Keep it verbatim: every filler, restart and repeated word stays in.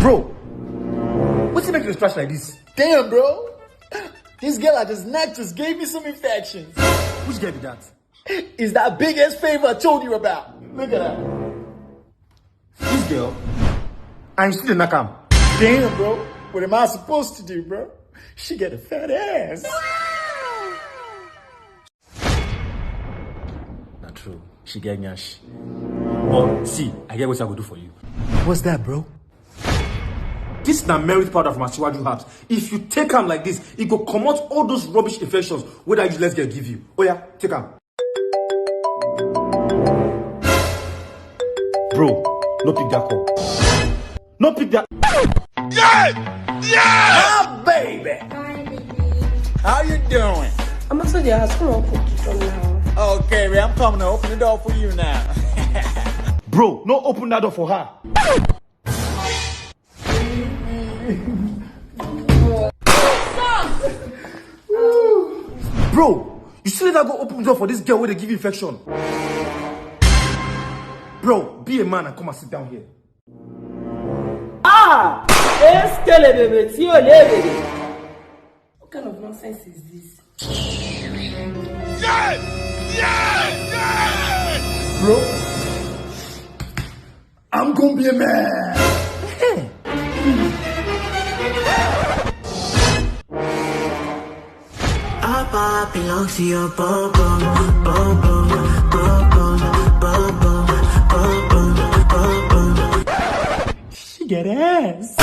Bro, what's he making a splash like this? Damn, bro. This girl at his neck just gave me some infections. Which girl be that? Is that biggest favor I told you about. Look at her. This girl, and you still dey knock am. Damn, bro. What am I supposed to do, bro? She got a fat ass. Na true. She get nyash. But see, I get what I go do for you. What's that, bro? This na merit powder from Asiwaju Herbs. If you take am like this, e go comot all those rubbish infections wey that useless girl give you. Oya, take am. Bro, no pick that call. No pick that. Yeah! Yeah! My baby! Hi, baby. How you doing? I'm also there. Come on, cook it for now. Okay, babe, I'm coming to open the door for you now. Bro, no open that door for her. Bro, you still never go open door for this girl wey dey give infection. Bro, be a man and come and sit down here. Ah! Eskelebebe tí ò lè bèbè. What kind of nonsense is this? Yeah! Yeah! Yeah! Bro, I'm gonna be a man. Papa belongs to your bum bum, bum bum, bum bum, bum bum, bum bum, bum bum. She get ass.